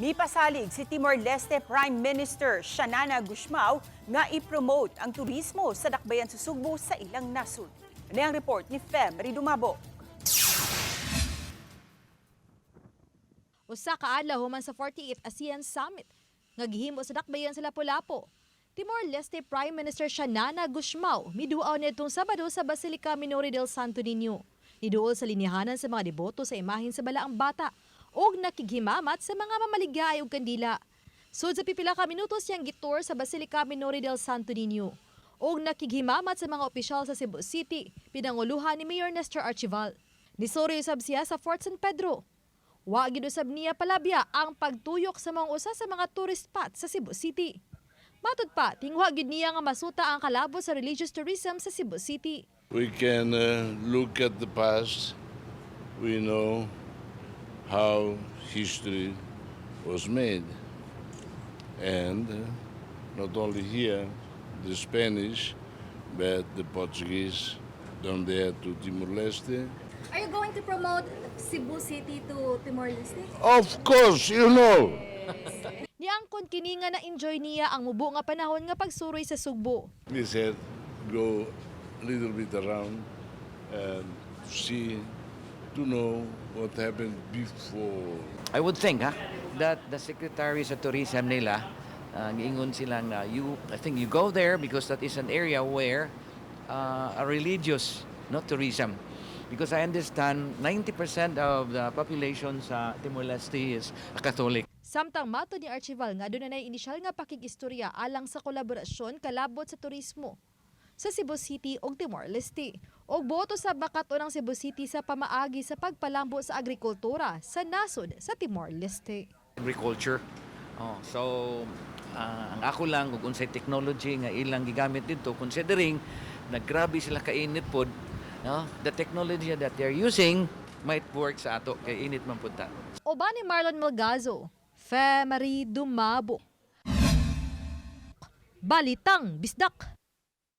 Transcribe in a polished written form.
Mipasalig si Timor-Leste Prime Minister Xanana Gusmao nga i-promote ang turismo sa dakbayan sa Sugbo sa ilang nasud. Ano ang report ni Fem Ridumabo? Usa ka adlaw human sa 48th ASEAN Summit nga gihimo sa dakbayan sa Lapu-Lapu, Timor-Leste Prime Minister Xanana Gusmao miduaw nitong Sabado sa Basilica Minore del Santo Niño. Niduol sa linyahanan sa mga deboto sa imahen sa Balaang Bata ug nakighimamat sa mga mamaligay og kandila. Sud sa pipila ka minutos siyang gitour sa Basilica Minore del Santo Niño ug nakighimamat sa mga opisyal sa Cebu City, pinanguluhan ni Mayor Nestor Archival. Nisuri usab siya sa Fort San Pedro. Wa gid usab niya palabya ang pagtuyok sa mga usa sa mga tourist spots sa Cebu City. Matud pa, tingwa gid niya nga masuta ang kalabot sa religious tourism sa Cebu City. We can look at the past. We know how history was made. And not only here, the Spanish, but the Portuguese down there to Timor-Leste. Are you going to promote Cebu City to Timor-Leste? Of course. Niangkon kini nga na-enjoy niya ang mubo nga panahon nga pagsuroy sa Sugbo. He said, go a little bit around and see, to know what happened before. I would think ha, that the secretary sa tourism nila, giingon sila nga, I think you go there because that is an area where a religious, not tourism. Because I understand 90% of the population sa Timor-Leste is a Catholic. Samtang matod ni Archival nga aduna nay inisyal nga pakig-istorya alang sa kolaborasyon kalabot sa turismo sa Cebu City ug Timor-Leste. Og boto sa bakat ang Cebu City sa pamaagi sa pagpalambo sa agrikultura sa nasod sa Timor-Leste. Agriculture. Oh, so ang ako lang ug unsay technology nga ilang gigamit dito, considering na grabe sila kainit pod, no? The technology that they're using might work sa ato kay init man pud ta. Uban ni Marlon Melgazo, Fe Marie Dumabo. Balitang Bisdak.